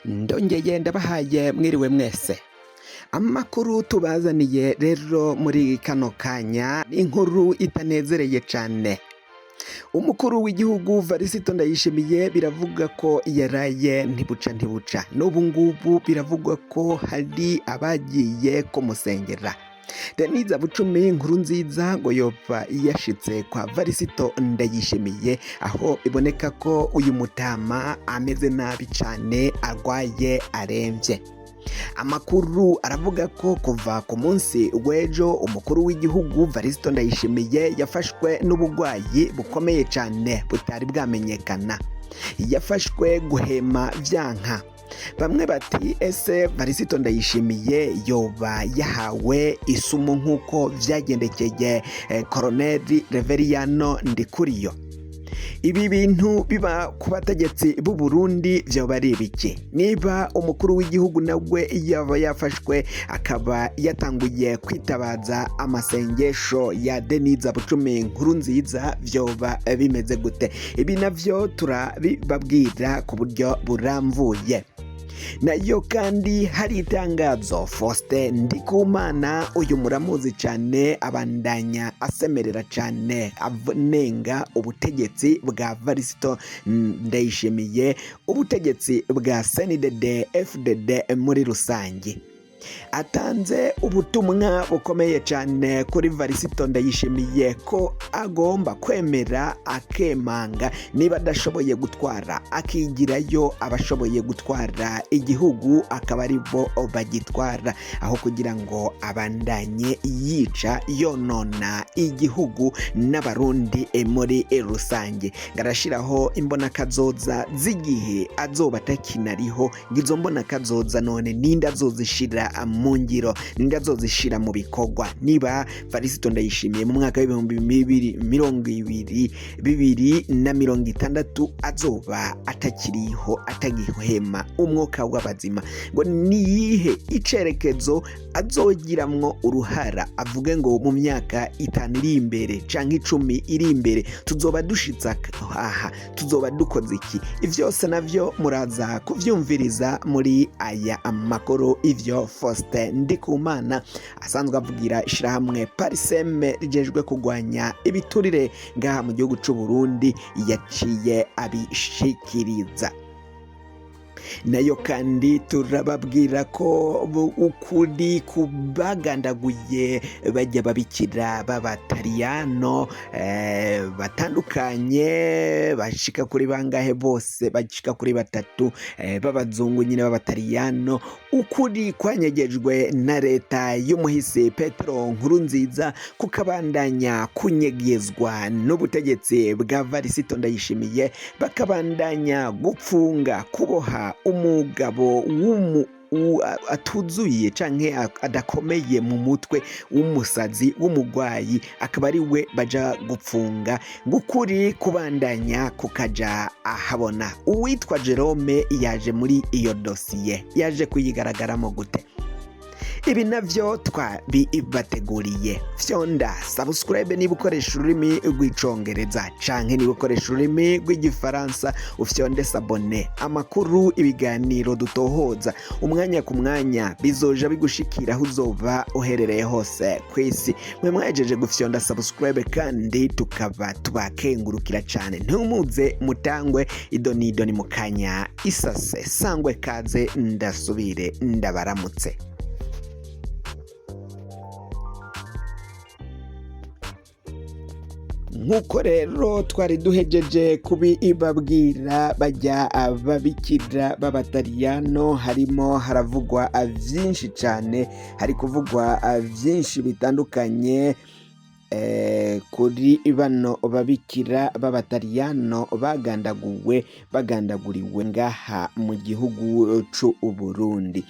Ndongeye ndabahaye mwiriwe mwese. Amakuru tubazaniye rero muri kano kanya ni inkuru itanezereye cane. Umukuru w'igihugu Varisito Ndayishimiye biravuga ko yaraye ntibuca ntibuca. N'ubu ngubu biravugwa ko hari abagiye kumusengera. Denise Bucumi Nkurunziza ngo yoba yashitse kwa Varisito Ndayishimiye, aho biboneka ko uyu mutama ameze nabi cane, arwaye aremvye. Amakuru aravuga ko kuva ku munsi w'ejo umukuru w'igihugu Varisito Ndayishimiye yafashwe n'ubugwayi bukomeye cane butari bwamenyekana. Yafashwe guhema vyanka. Bamwe bati: "Ese Varisito Ndayishimiye yoba yahawe isumu nk'uko vyagendekeye Koroneli Reveriyano Ndikuriyo? Ibi bintu biba ku bategetsi b'u Burundi vyoba ari ibiki?" Niba umukuru w'igihugu nawe yaba yafashwe akaba yatanguye kwitabaza amasengesho ya Denise Bucumi Nkurunziza, vyoba bimeze gute? Ibi navyo turabibabwira ku buryo buramvuye. Nayo kandi hari itangazo Faustin Ndikumana, uyu muramuzi cyane, abandanya asemerera cyane anenga ubutegetsi bwa Varisito Ndayishimiye, ubutegetsi bwa CNDD FDD muri rusange. Atanze ubutumwa bukomeye cyane kuri Varisito Ndayishimiye ko agomba kwemera akemanga, niba adashoboye gutwara akigirayo abashoboye gutwara igihugu akaba ari bo bagitwara, aho kugira ngo abandanye yica yonona igihugu n'Abarundi muri rusange. Ngarashyiraho imbonakazoza z'igihe azoba atakinariho. Izo mbonakazoza none ninde azozishira mu ngiro, ninde azozishira mu bikorwa? Niba Varisito Ndayishimiye mu mwaka w'2020 2060 azoba atakiriho, atagihema umwuka w'abazima, ngo niyihe icerekezo azogiramwo uruhara, avuge ngo mu myaka 5 iri imbere canke 10 iri imbere tuzoba dushitse aha, tuzoba dukoze iki? Ivyose navyo muraza kuvyumviriza muri aya makuru. Ivyo Faustin Ndikumana asanzwe avugira ishirahamwe Parseme rijejwe kurwanya ibiturire ngaha mu gihugu c'u Burundi yaciye abishikiriza. Nayo kandi turababwira ko ukuri kubagandaguye bajya babikira b'Abataliyano batandukanye bashika kuri bangahe bose, bashika kuri batatu, b'abazungu nyine b'Abataliyano, ukuri kwanyegejwe na leta y'umuhisi Petero Nkurunziza kukabandanya kunyegezwa n'ubutegetsi bwa Varisito Ndayishimiye, bakabandanya gupfunga, kuboha umugabo atuzuye canke adakomeye mu mutwe, w'umusazi, w'umugwayi, akaba ari we baja gupfunga, ngukuri kubandanya kukaja ahabona. Uwitwa Jerome yaje muri iyo dosiye, yaje kuyigaragaramo gute? Ibi navyo twabibateguriye. Fyonda subscribe niba ukoresha ururimi rw'Icongereza, canke niba ukoresha ururimi rw'Igifaransa ufyonde s'abonner. Amakuru, ibiganiro dutohoza umwanya ku mwanya bizoja bigushikira aho uzoba uherereye hose kw'isi. Mwe mwahejeje gufyonda subscribe kandi tukaba tubakengurukira cane. Ntumuze mutangwe idonido ni mukanya isase. Sangwe kaze, ndasubire ndabaramutse. Nk'uko rero twari duhejeje kubibabwira, bajya ababikira b'Abataliyano harimo haravugwa vyinshi cane, hari kuvugwa vyinshi bitandukanye kuri bano babikira b'Abataliyano bagandaguwe, bagandaguriwe ngaha mu gihugu c'u Burundi.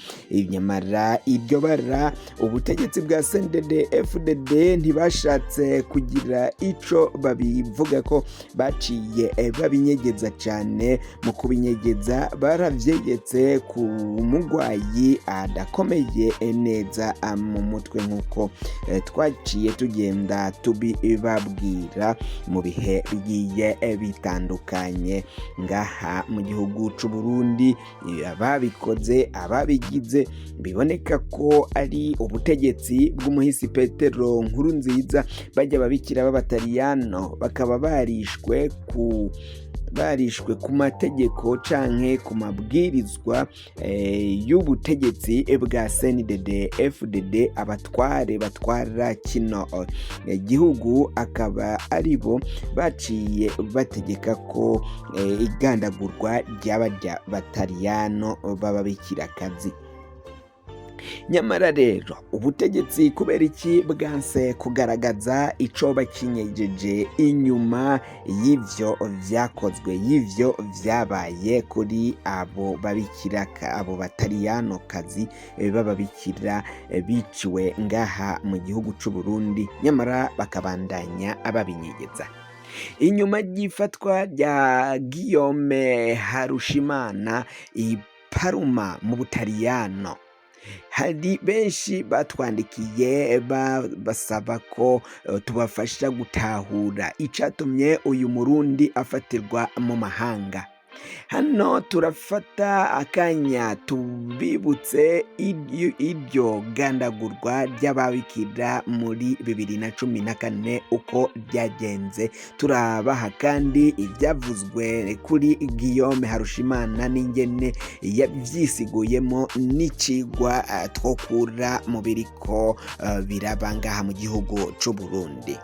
Nyamara iryo bara ubutegetsi bwa CNDD FDD ntibashatse kugira ico babivuga ko baciye babinyegeza cane. Mu kubinyegeza baravyegetse ku mugwayi adakomeye neza mu mutwe, nk'uko twaciye tugenda tuguma tubibabwira mu bihe bigiye bitandukanye ngaha mu gihugu c'u Burundi. Ababikoze, ababigize, biboneka ko ari ubutegetsi bw'umuhisi Petero Nkurunziza. Bajya ababikira b'abataliyano bakaba barishwe ku mategeko canke ku mabwirizwa y'ubutegetsi bwa CNDD FDD. Abatware batwara kino gihugu akaba aribo baciye bategeka ko igandagurwa ry'abarya bataliyano b'ababikirakazi. Nyamara rero ubutegetsi kubera iki bwanse kugaragaza ico bakinyegeje inyuma y'ivyo vyakozwe, y'ivyo vyabaye kuri abo babikira, abo bataliyanokazi b'ababikira biciwe ngaha mu gihugu c'u Burundi, nyamara bakabandanya babinyegeza? Inyuma ry'ifatwa rya Guillaume Harushimana i Parma mu Butaliyano, hari benshi batwandikiye basaba ko tubafasha gutahura icatumye uyu Murundi afatirwa mu mahanga. Hano turafata akanya tubibutse iryo gandagurwa ry'ababikira muri 2014 uko ryagenze. Turabaha kandi ibyavuzwe kuri Guillaume Harushimana n'ingene yabyisiguyemo, n'icigwa twokura mu biriko biraba ngaha mu gihugu c'u Burundi.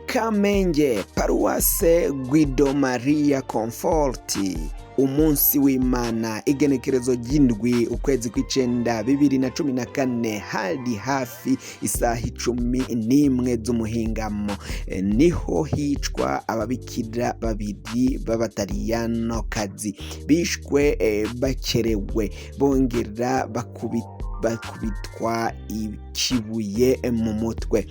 Kamenge, Paruwase Guido Maria Conforti, umunsi w'Imana igenekerezo ry'indwi ukwezi kw'icenda 2014, hari hafi isaha 11 z'umuhingamo, niho hicwa ababikira babiri b'abataliyanokazi. Bishwe bakerewe, bongera bakubitwa ikibuye mu mutwe.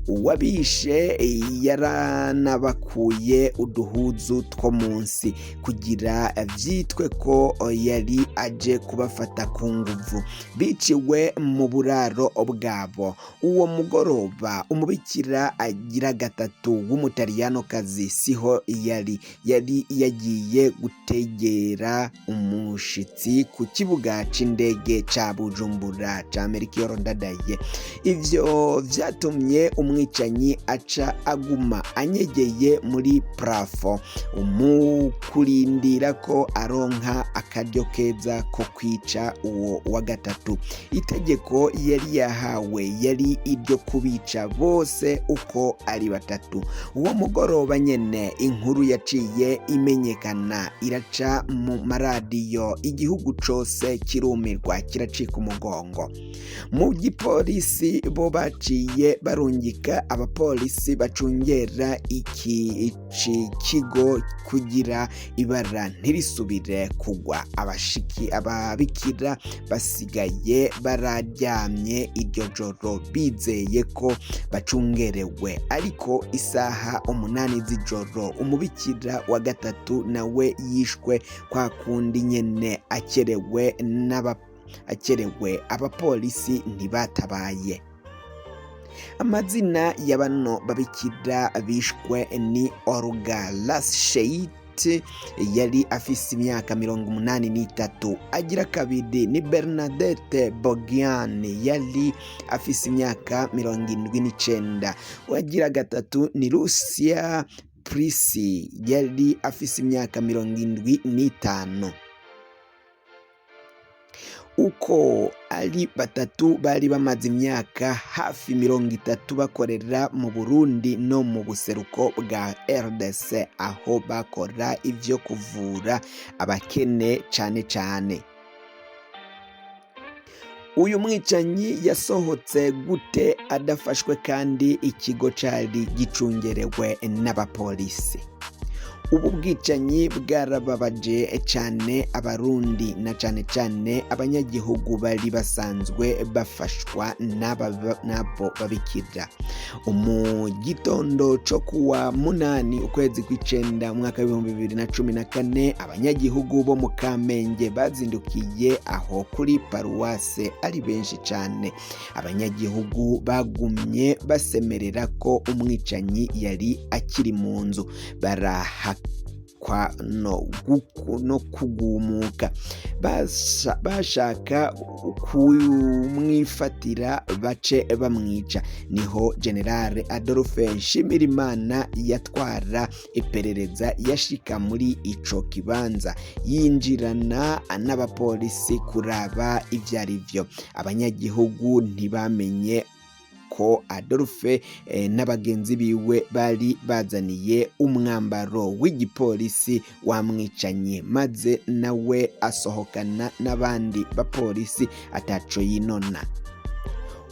Uwabishe yaranabakuye uduhuzu two munsi kugira vyitwe ko yari aje kubafata ku nguvu. Biciwe mu buraro bwabo uwo mugoroba. Umubikira agira gatatu w'umutaliyanokazi siho yari yagiye gutegera umushitsi ku kibuga c'indege ca Bujumbura ca Melchior Ndadaye. Ivyo vyatumye umwicanyi aca aguma anyegeye muri plafond mu kurindira ko aronka akaryo keza ko kwica uwo wa gatatu. Itegeko yari yahawe yari iryo kubica bose uko ari batatu. Uwo mugoroba nyene inkuru yaciye imenyekana, iraca mu maradiyo, igihugu cose kirumirwa, kiracika umugongo. Mu gipolisi bo baciye barungika abapolisi bacungera iki kigo kugira ibara ntirisubire kugwa. Abashiki ababikira basigaye bararyamye iryo joro bizeye ko bacungerewe, ariko isaha 8 z'ijoro umubikira wa gatatu nawe yishwe kwa kundi nyene, akerewe n'aba akerewe, abapolisi ntibatabaye. Amazina ya bano babikira bishwe ni Olga Lascheit, yari afise imyaka 83. Agira kabiri ni Bernadette Bogian, yari afise imyaka 79. Uwagira gatatu ni Lucia Prisi, yari afise imyaka 75. Uko ari batatu bari bamaze imyaka hafi 30 bakorera mu Burundi no mu buseruko bwa RDC, aho bakora ivyo kuvura abakene cane cane. Uyu mwicanyi yasohotse gute adafashwe kandi ikigo cari gicungerewe n'abapolisi? Ubu bwicanyi bwarababaje cane Abarundi na cane cane abanyagihugu bari basanzwe bafashwa n'abo babikira. Mu gitondo co kuwa 8 ukwezi kw'icenda umwaka w'2014, abanyagihugu bo mu Kamenge bazindukiye aho kuri paruwase ari benshi cane. Abanyagihugu bagumye basemerera ko umwicanyi yari akiri mu nzu, barahakwa no kugumuka, bashaka kumwifatira bace bamwica. Niho General Adolphe Nshimirimana yatwara iperereza yashika muri ico kibanza, yinjirana n'abapolisi kuraba ivyo ari vyo. Abanyagihugu ntibamenye ko Adolphe n'abagenzi biwe bari bazaniye umwambaro w'igipolisi wamwicanye, maze nawe asohokana n'abandi bapolisi ataco yinona.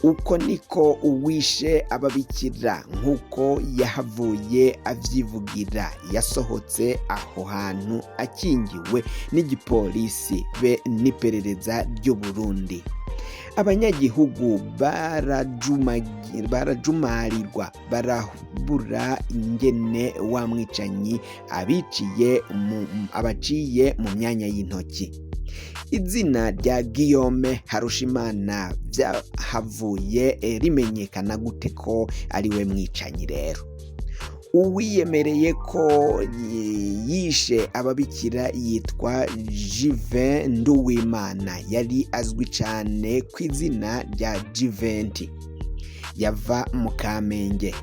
Uko niko uwishe ababikira, nk'uko yahavuye avyivugira, yasohotse aho hantu akingiwe n'igipolisi be n'iperereza ry'u Burundi. Abanyagihugu barajumarirwa, barabura ingene wa mwicanyi abaciye mu myanya y'intoki. Izina rya Guillaume Harushimana vyahavuye rimenyekana gute ko ari we mwicanyi rero? Uwiyemereye ko yishe ababikira yitwa Juvin Nduwimana, yari azwi cane kw'izina rya Juventi, yava mu Kamenge.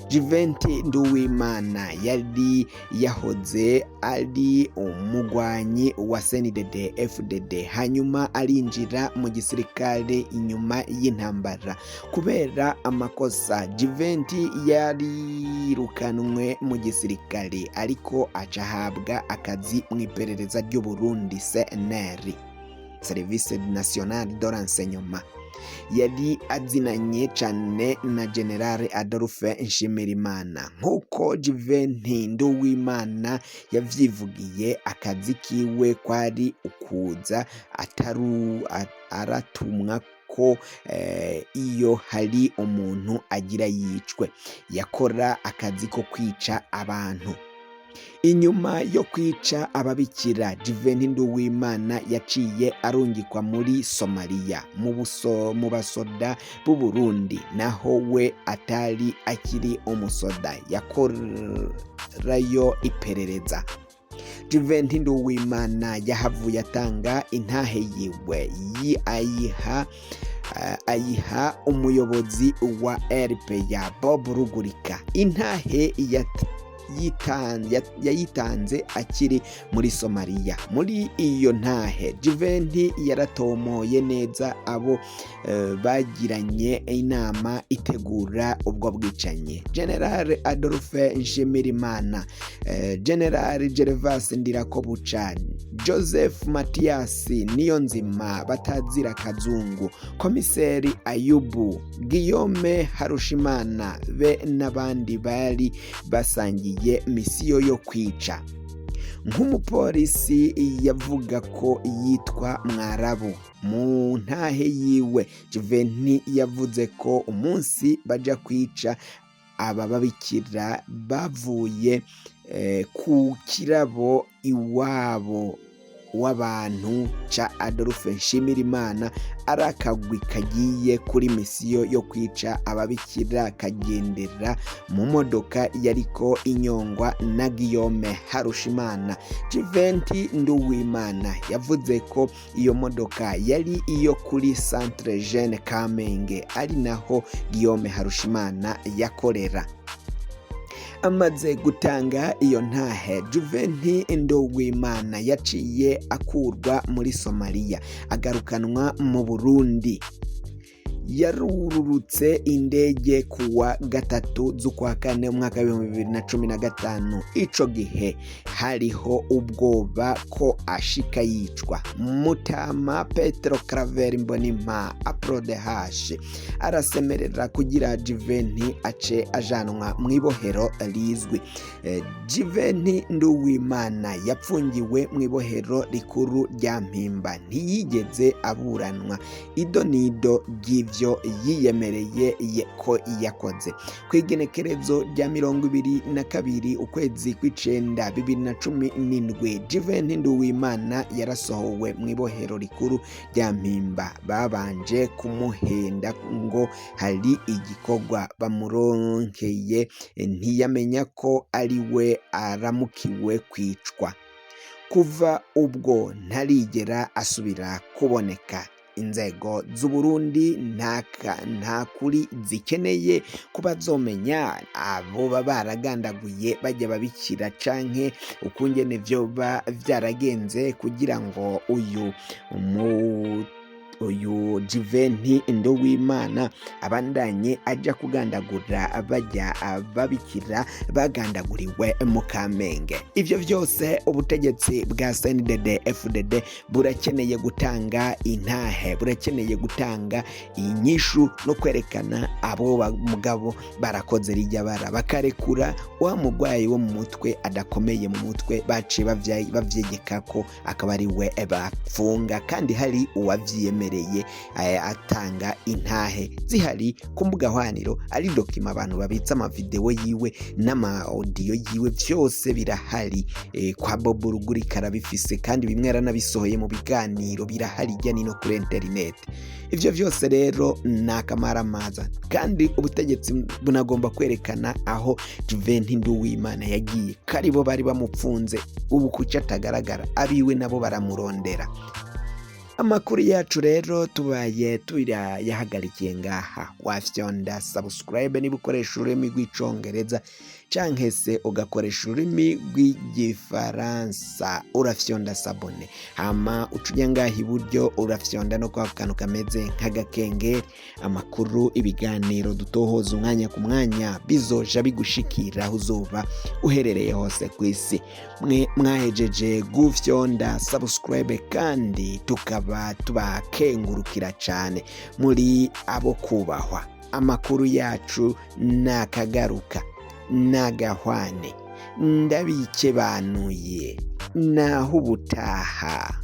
Juventi Nduwimana yari yahoze ari umugwanyi wa CNDD FDD, hanyuma arinjira mu gisirikare inyuma y'intambara. Kubera amakosa, Juventi yarirukanwe mu gisirikare, ariko aca ahabwa akazi mu iperereza ry'u Burundi CNR, Service National de Renseignement. Yari azinanye cane na General Adolphe Nshimirimana. Nk'uko Juventi Nduwimana yavyivugiye, akazi kiwe kwari ukuza aratumwa ko iyo hari umuntu agira yicwe. Yakora akazi ko kwica abantu. Inyuma yo kwica ababikira, Juventi Nduwimana yaciye arungikwa muri Somalia mu basoda b'u Burundi, naho we atari akiri umusoda, yakorayo iperereza. Juventi Nduwimana yahavuye atanga intahe yiwe, ayiha umuyobozi wa RPA Bob Rugurika. Intahe yayitanze akiri muri Somalia. Muri iyo ntahe, Juventi yaratomoye neza abo bagiranye inama itegura ubwo bwicanyi: General Adolphe Nshimirimana, General Gervas Ndirakobuca, Joseph Mathias Niyonzima batazira Kazungu, Komiseri Ayubu, Guillaume Harushimana be n'abandi bari basangiye misiyo yo kwica. Nk'umupolisi yavuga ko yitwa Mwarabu. Mu ntahe yiwe, Juventi yavuze ko umunsi baja kwica aba babikira bavuye ku kirabo iwabo w'abantu ca Adolphe Nshimirimana, ari akagwi kagiye kuri misiyo yo kwica ababikira, kagendera mu modoka yariko inyongwa na Guillaume Harushimana. Juventi Nduwimana yavuze ko iyo modoka yari iyo kuri Centre Jeune Kamenge, ari naho Guillaume Harushimana yakorera. Amaze gutanga iyo ntahe, Juventi Nduwimana yaciye akurwa muri Somalia, agarukanwa mu Burundi. Yarururutse indege kuwa gatatu z'ukwa kane umwaka w'2015. Ico gihe hariho ubwoba ko ashika yicwa. Mutama Petero Claver Mbonimpa APRODH arasemerera kugira Juventi ace ajanwa mw'ibohero rizwi. Juventi Nduwimana yapfungiwe mw'ibohero rikuru rya Mpimba, ntiyigeze aburanwa ido nido ry'ivyo yiyemereye ko yakoze. Kw'igenekerezo rya 22 ukwezi kw'icenda 2017, Juventi Nduwimana yarasohowe mw'ibohero rikuru rya Mpimba. Babanje kumuhenda ngo hari igikorwa bamuronkeye, ntiyamenya ko ari we aramukiwe kwicwa. Kuva ubwo ntarigera asubira kuboneka. Inzego z'Uburundi nta kuri zikeneye kuba zomenya abo baba baragandaguye bajya babikira canke ukungene vyoba vyaragenze kugira ngo uyu Juventi Nduwimana abandanye aja kugandagura bajya babikira bagandaguriwe mu Kamenge. Ivyo vyose ubutegetsi bwa CNDD FDD burakeneye gutanga intahe, burakeneye gutanga inyishu no kwerekana abo mugabo barakoze rijya bara, bakarekura wa mugwayi wo mu mutwe adakomeye mu mutwe baciye bavyegeka ko akaba ari we bafunga, kandi hari uwavyiyemereye atanga intahe zihari ku mbuga hwaniro, ari document abantu babitse amavideo yiwe n'ama audio yiwe, vyose birahari. Kwa Bob Rugurika arabifise, kandi bimwe yaranabisohoye mu biganiro, birahari hirya nino kuri internet. Ivyo vyose rero ni akamaramaza, kandi ubutegetsi bunagomba kwerekana aho Juventi Nduwimana yagiye, ko aribo bari bamupfunze, ubu kuki atagaragara? Abiwe nabo baramurondera. Amakuru yacu rero tubaye turayahagarikiye ngaha. Wafyonda subscribe niba ukoresha ururimi rw'Icongereza, canke se ugakoresha ururimi rw'Igifaransa urafyonda s'abonner, hama uca uja ngaha iburyo urafyonda no kwa kantu kameze nk'agakengeri. Amakuru, ibiganiro dutohoza umwanya ku mwanya bizoja bigushikira aho uzoba uherereye hose kw'isi. Mwe mwahejeje gufyonda subscribe, kandi tukaba tubakengurukira cane, muri abo kubahwa. Amakuru yacu nakagaruka nagahwane, ndabikebanuye, naho ubutaha.